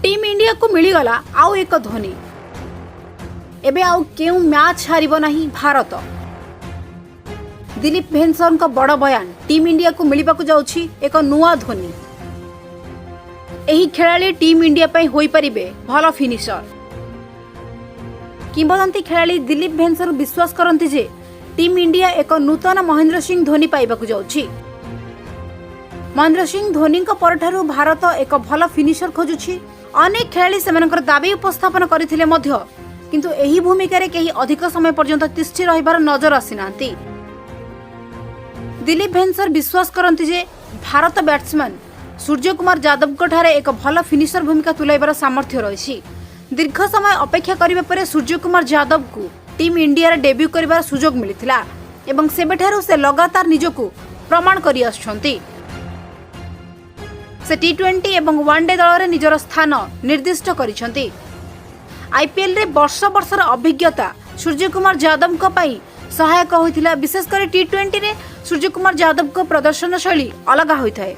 Team ଇଣ୍ଡିଆକୁ ମିଳିଗଲା ଆଉ ଏକ ଧୋନି। ଏବେ ଆଉ କେଉଁ ମ୍ୟାଚ୍ ହାରିବ ନାହିଁ ଭାରତ। ଦିଲୀପ ଭେନ୍ସରଙ୍କ ବଡ଼ ବୟାନ। ଟିମ୍ ଇଣ୍ଡିଆକୁ ମିଳିବାକୁ ଯାଉଛି ଏକ ନୂଆ ଧୋନି। ଏହି ଖେଳାଳି ଟିମ୍ ଇଣ୍ଡିଆ ପାଇଁ ହୋଇପାରିବେ ଭଲ ଫିନିସର। କିମ୍ବଦନ୍ତୀ ଖେଳାଳି ଦିଲୀପ ଭେନ୍ସର ବିଶ୍ୱାସ କରନ୍ତି ଯେ ଟିମ୍ ଇଣ୍ଡିଆ ଏକ ନୂତନ ମହେନ୍ଦ୍ର ସିଂ ଧୋନି ପାଇବାକୁ ଯାଉଛି। ମହେନ୍ଦ୍ର ସିଂ ଧୋନିଙ୍କ ପରଠାରୁ ଭାରତ ଏକ ଭଲ ଫିନିସର ଖୋଜୁଛି। ଅନେକ ଖେଳାଳି ସେମାନଙ୍କର ଦାବି ଉପସ୍ଥାପନ କରିଥିଲେ ମଧ୍ୟ କିନ୍ତୁ ଏହି ଭୂମିକାରେ କେହି ଅଧିକ ସମୟ ପର୍ଯ୍ୟନ୍ତ ତିଷ୍ଠି ରହିବାର ନଜର ଆସିନାହାନ୍ତି। ଦିଲୀପ ଭେନ୍ସର ବିଶ୍ୱାସ କରନ୍ତି ଯେ ଭାରତ ବ୍ୟାଟ୍ସମ୍ୟାନ୍ ସୂର୍ଯ୍ୟକୁମାର ଯାଦବଙ୍କଠାରେ ଏକ ଭଲ ଫିନିସର ଭୂମିକା ତୁଲାଇବାର ସାମର୍ଥ୍ୟ ରହିଛି। ଦୀର୍ଘ ସମୟ ଅପେକ୍ଷା କରିବା ପରେ ସୂର୍ଯ୍ୟକୁମାର ଯାଦବଙ୍କୁ ଟିମ୍ ଇଣ୍ଡିଆରେ ଡେବ୍ୟୁ କରିବାର ସୁଯୋଗ ମିଳିଥିଲା ଏବଂ ସେବେଠାରୁ ସେ ଲଗାତାର ନିଜକୁ ପ୍ରମାଣ କରି ଆସୁଛନ୍ତି। ସେ ଟି-20 ଏବଂ ୱାନ୍ଡେ ଦଳରେ ନିଜର ସ୍ଥାନ ନିର୍ଦ୍ଦିଷ୍ଟ କରିଛନ୍ତି। ଆଇପିଏଲ୍ରେ ବର୍ଷ ବର୍ଷର ଅଭିଜ୍ଞତା ସୂର୍ଯ୍ୟକୁମାର ଯାଦବଙ୍କ ପାଇଁ ସହାୟକ ହୋଇଥିଲା। ବିଶେଷ କରି ଟି-20ରେ ସୂର୍ଯ୍ୟକୁମାର ଯାଦବଙ୍କ ପ୍ରଦର୍ଶନ ଶୈଳୀ ଅଲଗା ହୋଇଥାଏ।